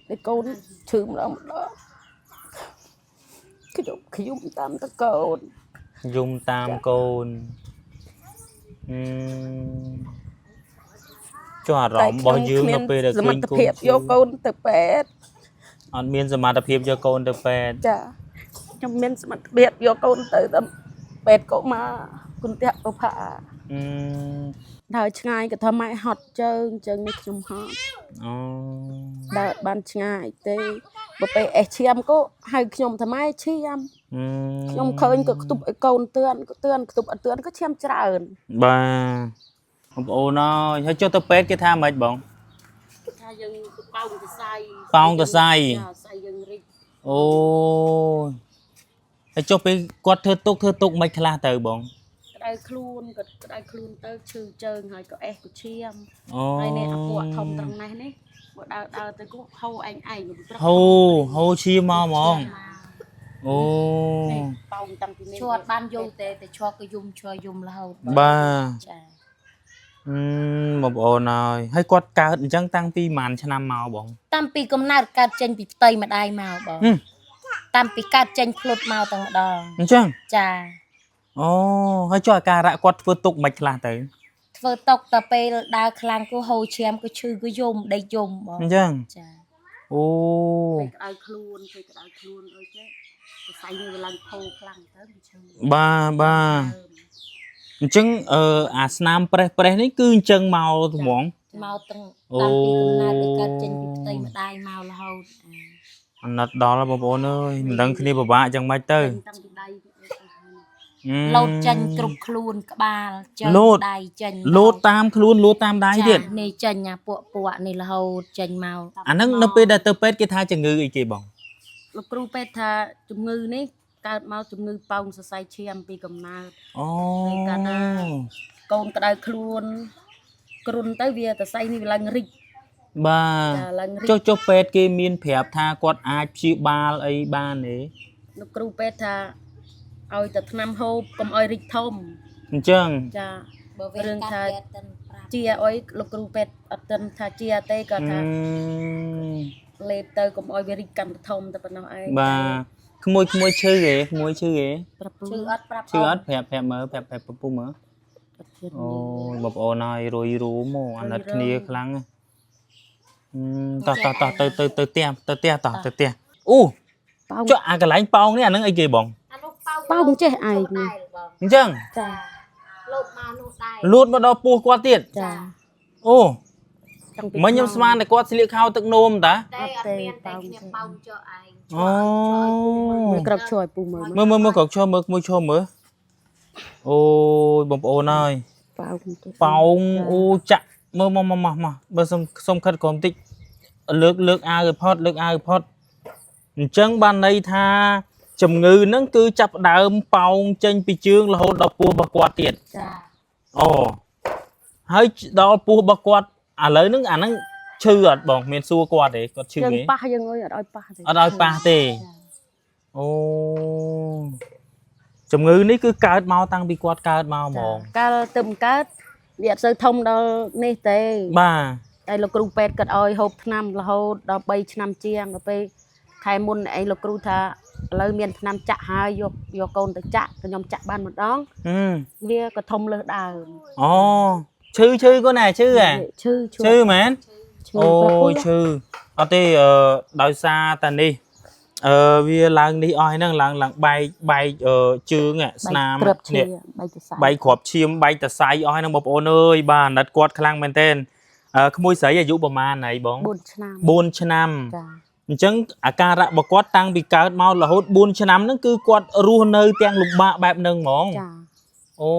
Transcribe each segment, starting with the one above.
តែកូនឈឺម្ដងម្ដងខ្ញុំខ្ញុំតាមតកូន យំតាមកូនអឺចុះអារម្មណ៍របស់យើងនៅពេលដែល សម ឃើញកូន ត្ថភាពយកកូនទៅពេទ្យ អត់មានសមត្ថភាពយកកូនទៅពេទ្យ ចាខ្ញុំមានសមត្ថភាពយកកូនទៅទៅពេទ្យកុមារគុណទៈបុផា អឺ ដើរឆ្ងាយក៏ថាម៉ែហត់ជើងជើងនេះខ្ញុំហត់ អូ ដើរអត់បានឆ្ងាយទេបើពេលអេសឈាមក៏ហៅខ្ញុំថាម៉ែឈាម អឺ ខ្ញុំឃើញក៏ខ្ទប់ឲ្យកូនទឿនក៏ទឿនខ្ទប់អត់ទឿនក៏ឈាមច្រើន បាទបងប្អូនអើយហើយចុះទៅពេទ្យគេថាម៉េចបង ថាយើងប៉ោងសរសៃ ប៉ោងសរសៃ ចាសរសៃយើងរីក អូយហើយចុះពេលគាត់ធ្វើទុកធ្វើទុកមិនខ្លះទៅបង ក្តៅខ្លួនក៏ក្តៅខ្លួនទៅឈឺជើងហើយក៏អេសក៏ឈាម អូ ហើយនេះអាពួកធំត្រង់នេះនេះបើដើរដើរទៅក៏ហូរឯងឯងព្រឹក ហូហូឈាមមកហ្មងអូ នេះប៉ោងតាំងពីនេះ ឈួតបានយូរទេតែឈួតក៏យំឈួយំរហូតបង បាទ ចា អឺបងប្អូនអើយហើយគាត់កើតអញ្ចឹងតាំងពីប្រហែលឆ្នាំមកបង តាំងពីកំណើតកើតចេញពីផ្ទៃម្ដាយមកបង ហឹម តាំងពីកើតចេញភ្លុតមកតែម្ដង អញ្ចឹង ចា អូហើយចុះអាការៈគាត់ធ្វើទុកមិនខ្លះទៅ ធ្វើតុកតែពេលដើរខ្លាំងក៏ហូរឈាមក៏ឈឺក៏យំដេកយំបង អញ្ចឹង ចា អូ ពេលក្តៅខ្លួនពេលក្តៅខ្លួនអីចេះសរសៃនេះវាឡើងផោខ្លាំងទៅវាឈឺ បាទបាទអញ្ចឹងអឺអាស្នាមប្រេះប្រេះនេះគឺអញ្ចឹងមកហ្មង មកទាំង អូ តាំងពីកំណើតដែលកើតចេញពីផ្ទៃម្ដាយមករហូត អាណិតដល់ហើយបងប្អូនអើយមិនដឹងគ្នាពិបាកយ៉ាងម៉េចទៅ តាំងពីដៃ អឺ លោតចេញគ្រប់ខ្លួនក្បាលជើង លោត ដៃចេញ លោតតាមខ្លួនលោតតាមដៃទៀត ចានេះចេញអាពួកពួកនេះរហូតចេញមក អាហ្នឹងនៅពេលដែលទៅពេទ្យគេថាជំងឺអីគេបង លោកគ្រូពេទ្យថាជំងឺនេះកើតមកជំងឺប៉ោងសរសៃឈាមពីកំណើត អូ ហើយកាលណា កូនក្តៅខ្លួនគ្រុនទៅវាសរសៃនេះវាឡើងរីក បាទ ចាឡើងរីក ចុះចុះពេទ្យគេមានប្រាប់ថាគាត់អាចព្យាបាលអីបានទេ លោកគ្រូពេទ្យថាឲ្យតែថ្នាំហូបកុំឲ្យរីកធំ អញ្ចឹង ចា បើវា រឿងថា កាត់ពេទ្យទៅប្រាប់ ជាអុយលោកគ្រូពេទ្យអត់ទាន់ថាជាទេក៏ថាលេបទៅកុំឲ្យវារីកកាន់តែធំតែប៉ុណ្ណោះឯង បាទក្មួយក្មួយឈឺទេក្មួយឈឺទេ ប្រាប់ពូ ឈឺអត់ប្រាប់ ឈឺអត់ប្រាប់ប្រាប់មើលប្រាប់ប្រាប់ពពុះមើលអូយបងប្អូនហើយរុយរូមអាណិតគ្នាខ្លាំងណាស់អឺតោះតោះតោះទៅទៅទៅផ្ទះទៅផ្ទះតោះទៅផ្ទះអូ ប៉ោង ចុះអាកន្លែងប៉ោងនេះអាហ្នឹងអីគេបង អានោះប៉ោង ប៉ោងចេះឯង ដែរបង អញ្ចឹង ចា លោតមកនោះដែរ លូតមកដល់ពោះគាត់ទៀត ចា អូ តាំងពី មិញខ្ញុំស្មានតែគាត់ស្លៀកខោទឹកនោមតា តែអត់មានតែគ្នាប៉ោងចុះឯង អូ មើលក្របជួយពូមើល មើលមើលមើលក្រោកឈរមើលក្មួយឈរមើលអូយបងប្អូនអើយ ប៉ោងទៅ ប៉ោងអូចាក់មើលមកមកមកមកបើសុំសុំខិតក្រុមតិចលើកលើកអាវឲ្យផុតលើកអាវឲ្យផុតអញ្ចឹងបានន័យថាជំងឺហ្នឹងគឺចាប់ផ្ដើមប៉ោងចេញពីជើងរហូតដល់ពោះរបស់គាត់ទៀត ចា អូហើយដល់ពោះរបស់គាត់ឥឡូវហ្នឹងអាហ្នឹងឈឺអត់បងមានសួរគាត់ទេគាត់ឈឺ យើង ទេ ប៉ះយើងអើយអត់ឲ្យប៉ះទេ អត់ឲ្យប៉ះទេអូជំងឺនេះគឺកើតមកតាំងពីគាត់កើតមកហ្មង កាលទៅបង្កើតវាអត់សូវធំដល់នេះទេ បាទ តែលោកគ្រូពេទ្យគាត់ឲ្យហូបថ្នាំរហូតដល់3ឆ្នាំជាងដល់ពេលខែមុនឯងលោកគ្រូថាឥឡូវមានថ្នាំចាក់ហើយយកយកកូនទៅចាក់ខ្ញុំចាក់បានម្ដង ហឹម វាក៏ធំលើសដើម អូឈឺឈឺគាត់ណែឈឺហ៎ ឈឺឈឺ ឈឺមែន ឈឺ អូ ប្រាប់ពូ យឈឺអត់ទេអឺដោយសារតានេះអឺវាឡើងនេះអស់ហើយហ្នឹងឡើងឡើងបែកបែកអឺជើងហ่ะស្នាម ក្របឈា នេះ មបែកសរសៃ បែកគ្រាប់ឈាមបែកតសៃអស់ហើយហ្នឹងបងប្អូនអើយបាទអាណិតគាត់ខ្លាំងមែនទែនអឺក្មួយស្រីអាយុប្រហែលហើយបង 4ឆ្នាំ 4ឆ្នាំ ចា អញ្ចឹងអាការៈរបស់គាត់តាំងពីកើតមករហូត4ឆ្នាំហ្នឹងគឺគាត់រស់នៅទាំងលំបាកបែបហ្នឹងហ្មង ចា អូ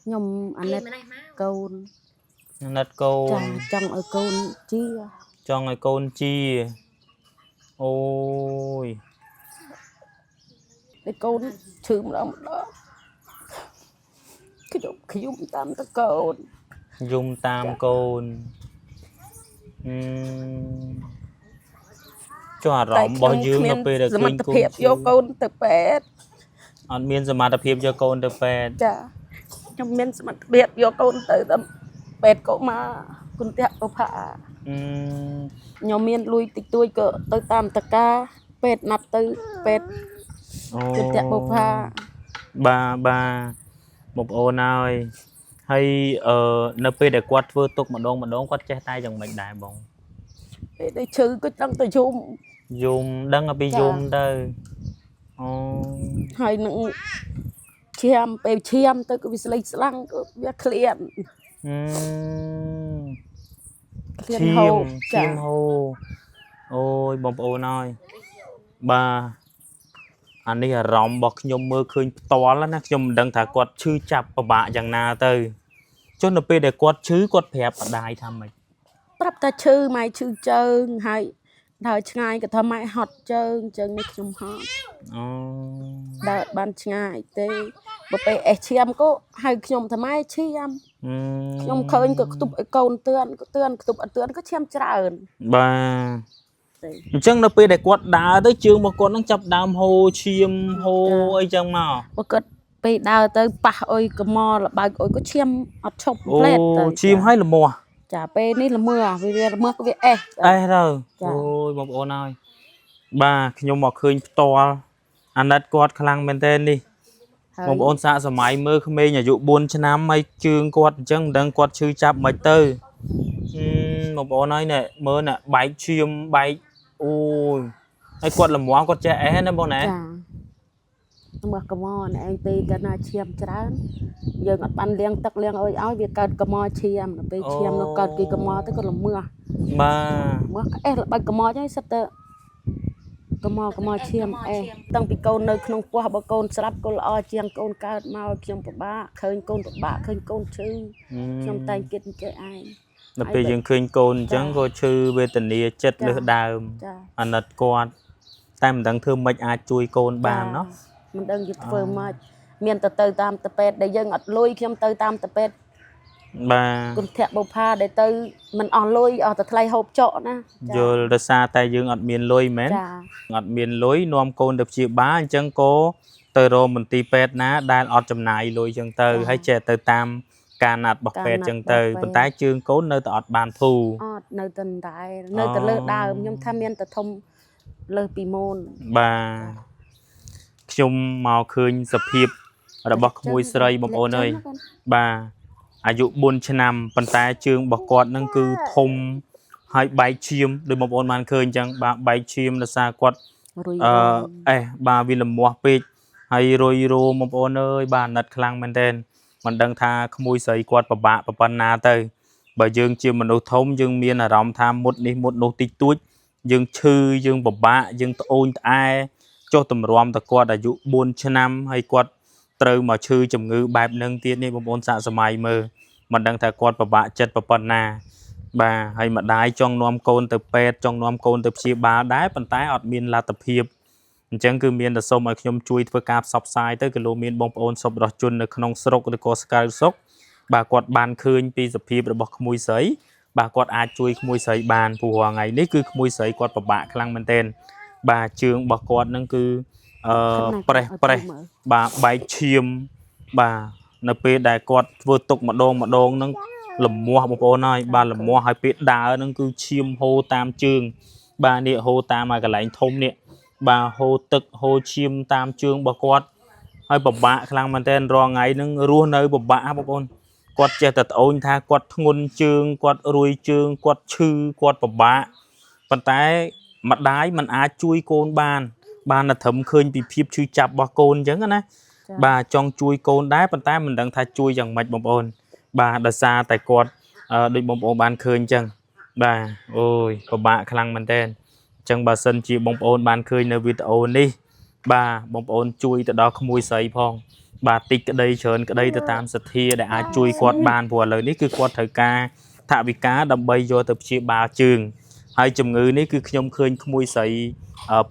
ខ្ញុំអាណិត ម្នេះមក កូន អាណិតកូ ចា ន ចង់ឲ្យកូនជា ចង់ឲ្យកូនជាអូយ តែកូនឈឺម្ដងម្ដងខ្ញុំខ្ញុំតាមតកូន យំតាមកូនអឺចុះអារម្មណ៍របស់យើងនៅពេលដែល សម ឃើញកូន ត្ថភាពយកកូនទៅពេទ្យ អត់មានសមត្ថភាពយកកូនទៅពេទ្យ ចាខ្ញុំមានសមត្ថភាពយកកូនទៅទៅពេទ្យកុមារគុណទៈបុផា អឺ ខ្ញុំមានលុយតិចតួចក៏ទៅតាមតកាពេទ្យណាត់ទៅពេទ្យ អូ គិតបុប្ផា បាទបាទបងប្អូនហើយហើយអឺនៅពេលដែលគាត់ធ្វើទុកម្ដងម្ដងគាត់ចេះតែយ៉ាងម៉េចដែរបង ពេលដែលឈឺក៏ចង់ទៅយំ យំដឹងអំពី ចា យំទៅអូ ហើយនឹងឈាមពេលឈាមទៅក៏វាស្លេកស្លាំងក៏វាឃ្លាន អឺ ឃ្លាន ឈា ហូ ម បចា ឈាមហូរអូយបងប្អូនហើយបាទអានេះអារម្មណ៍របស់ខ្ញុំមើលឃើញផ្ទាល់ណាខ្ញុំមិនដឹងថាគាត់ឈឺចាប់ពិបាកយ៉ាងណាទៅចុះនៅពេលដែលគាត់ឈឺគាត់ប្រាប់ម្ដាយថាម៉េច ប្រាប់ថាឈឺម៉ែឈឺជើងហើយដើរឆ្ងាយក៏ថាម៉ែហត់ជើងជើងនេះខ្ញុំហត់ អូ ដើរបានឆ្ងាយទេបើពេលអេសឈាមក៏ហៅខ្ញុំថាម៉ែឈាម អឺ ខ្ញុំឃើញក៏ខ្ទប់ឲ្យកូនទឿនក៏ទឿនខ្ទប់អត់ទឿនក៏ឈាមច្រើន បាទ ទេ អញ្ចឹងនៅពេលដែលគាត់ដើរទៅជើងរបស់គាត់នឹងចាប់ដើមហូរឈាមហូរអីចឹងមក បើគាត់ពេលដើរទៅប៉ះអុយកមលបើកអុយក៏ឈាមអត់ឈប់ អូ ផ្លែតទៅ ឈាមហើយលមាស់ ចាពេលនេះល្មើវាល្មើក៏វាអេស អេះទៅ ចា អូយបងប្អូនហើយបាទខ្ញុំមកឃើញផ្ទាល់អាណិតគាត់ខ្លាំងមែនទែននេះ ហើយ បងប្អូនសាកសម័យមើលក្មេងអាយុ4ឆ្នាំហើយជើងគាត់អញ្ចឹងមិនដឹងគាត់ឈឺចាប់មិនទៅហឹមបងប្អូនហើយនេះមើលណែបែកឈាមបែកអូយហើយគាត់លមាស់គាត់ចេះអេះណាបងណា ចាល្មើកមណែឯងពេលកាលណាឈាមច្រើនយើងអត់បានលាងទឹកលាងអុយឲ្យវាកើតកមឈាមដល់ពេលឈាមនោះកើតគេកមទៅក៏ល្មើ បាទ មើលអេះល្បិចកមអញ្ចឹងសិតទៅកមកកមកឈាមអេះតាំងពីកូននៅក្នុងពោះបើកូនស្រាប់ក៏ល្អជាងកូនកើតមកខ្ញុំពិបាកឃើញកូនពិបាកឃើញកូនឈឺខ្ញុំតែងគិតអញ្ចេះឯង ដល់ពេលយើងឃើញកូនអញ្ចឹងក៏ឈឺវេទនាចិត្ត ចា លើសដើម ចា អាណិតគាត់តែមិនដឹងធ្វើម៉េចអាចជួយកូនបានเนาะ មិនដឹងជាធ្វើម៉េចមានតែទៅតាមតពេទ្យដែលយើងអត់លុយខ្ញុំទៅតាមតពេទ្យ បាទ គុណធៈបុប្ផាដែលទៅមិនអស់លុយអស់តែថ្លៃហូបចុកណា យល់ដោយសារតែយើងអត់មានលុយមែន ចា អត់មានលុយនាំកូនទៅព្យាបាលអញ្ចឹងក៏ទៅរកមន្ទីរពេទ្យណាដែលអត់ចំណាយលុយអញ្ចឹងទៅហើយចេះទៅតាមការណាត់របស់ពេទ្យអញ្ចឹងទៅប៉ុន្តែជើងកូននៅតែអត់បានធូរ អត់នៅតែដែរនៅតែលើសដើមខ្ញុំថាមានតែធំលើសពីមុន បាទខ្ញុំមកឃើញសភាពរបស់ក្មួយស្រីបងប្អូនអើយបាទអាយុ4ឆ្នាំប៉ុន្តែជើងរបស់គាត់នឹងគឺធំហើយបែកឈាមដោយបងប្អូនបានឃើញអញ្ចឹងបាទបែកឈាមដោយសារគាត់ រុយ អឺអេះបាទវាលមាស់ពេកហើយរុយរោមបងប្អូនអើយបាទអាណិតខ្លាំងមែនទែនមិនដឹងថាក្មួយស្រីគាត់ពិបាកប៉ុណ្ណាទៅបើយើងជាមនុស្សធំយើងមានអារម្មណ៍ថាមុតនេះមុតនោះតិចតួចយើងឈឺយើងពិបាកយើងត្អូញត្អែចុះតម្រាំតគាត់អាយុ4ឆ្នាំហើយគាត់ត្រូវមកឈឺជំងឺបែបហ្នឹងទៀតនេះបងប្អូនសាកសម័យមើលមិនដឹងថាគាត់ពិបាកចិត្តប៉ុណ្ណាបាទហើយម្ដាយចង់នាំកូនទៅពេទ្យចង់នាំកូនទៅព្យាបាលដែរប៉ុន្តែអត់មានលទ្ធភាព អញ្ចឹងគឺមានតែសូមឲ្យខ្ញុំជួយធ្វើការផ្សព្វផ្សាយទៅក៏លោកមានបងប្អូនសប្បុរសជននៅក្នុងស្រុកឬក៏ស្ក្រៅស្រុកបាទគាត់បានឃើញពីសភាពរបស់ក្មួយស្រីបាទគាត់អាចជួយក្មួយស្រីបានព្រោះរាល់ថ្ងៃនេះគឺក្មួយស្រីគាត់ពិបាកខ្លាំងមែនទែនបាទជើងរបស់គាត់នឹងគឺអឺប្រេះប្រេះបាទបែកឈាមបាទនៅពេលដែលគាត់ធ្វើទុកម្ដងម្ដងហ្នឹងលមាស់បងប្អូនហើយបាទលមាស់ហើយពេលដើរហ្នឹងគឺឈាមហូរតាមជើងបាទនេះហូរតាមឲ្យកន្លែងធំនេះ បាទហូរទឹកហូរឈាមតាមជើងរបស់គាត់ហើយពិបាកខ្លាំងមែនទែនរាល់ថ្ងៃហ្នឹងរស់នៅពិបាកហ៎បងប្អូនគាត់ចេះតែត្អូញថាគាត់ធ្ងន់ជើងគាត់រួយជើងគាត់ឈឺគាត់ពិបាកប៉ុន្តែម្ដាយមិនអាចជួយកូនបាន បានតែត្រឹមឃើញពីភាពឈឺចាប់របស់កូនអញ្ចឹងណាបាទចង់ជួយកូនដែរប៉ុន្តែមិនដឹងថាជួយយ៉ាងម៉េចបងប្អូនបាទដោយសារតែគាត់ដូចបងប្អូនបានឃើញអញ្ចឹងបាទអូយពិបាកខ្លាំងមែនទែន អញ្ចឹងបើសិនជាបងប្អូនបានឃើញនៅវីដេអូនេះបាទបងប្អូនជួយទៅដល់ក្មួយស្រីផងបាទតិចក្តីច្រើនក្តីទៅតាមសទ្ធាដែលអាចជួយគាត់បានព្រោះឥឡូវនេះគឺគាត់ត្រូវការថវិកាដើម្បីយកទៅព្យាបាលជើងហើយជំងឺនេះគឺខ្ញុំឃើញក្មួយស្រី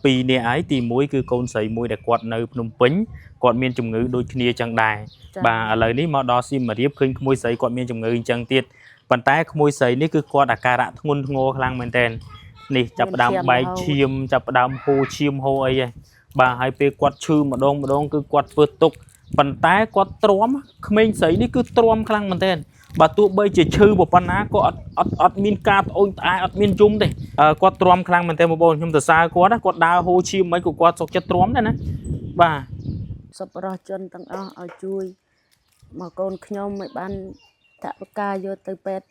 ពីរនាក់ហើយទី1គឺកូនស្រីមួយដែលគាត់នៅភ្នំពេញគាត់មានជំងឺដូចគ្នាចឹងដែរបាទឥឡូវនេះមកដល់សៀមរាបឃើញក្មួយស្រីគាត់មានជំងឺអញ្ចឹងទៀតប៉ុន្តែក្មួយស្រីនេះគឺគាត់អាការៈធ្ងន់ធ្ងរខ្លាំងមែនទែន នេះចាប់ផ្ដើមបែកឈាមចាប់ផ្ដើមហូរឈាមហូរអីហ៎បាទហើយពេលគាត់ឈឺម្ដងម្ដងគឺគាត់ធ្វើទុកប៉ុន្តែគាត់ទ្រាំក្មេងស្រីនេះគឺទ្រាំខ្លាំងមែនទែន បើទោះបីជាឈឺប៉ុណ្ណាក៏អត់អត់អត់មានការត្អូញត្អែអត់មានយំទេអឺគាត់ទ្រាំខ្លាំងមែនទែនបងប្អូនខ្ញុំសរសើរគាត់ណាគាត់ដើរហូរឈាមមិនក៏គាត់សុខចិត្តទ្រាំដែរណាបាទ សប្បុរសជនទាំងអស់ឲ្យជួយមកកូនខ្ញុំឲ្យបានថវិកាយកទៅពេទ្យ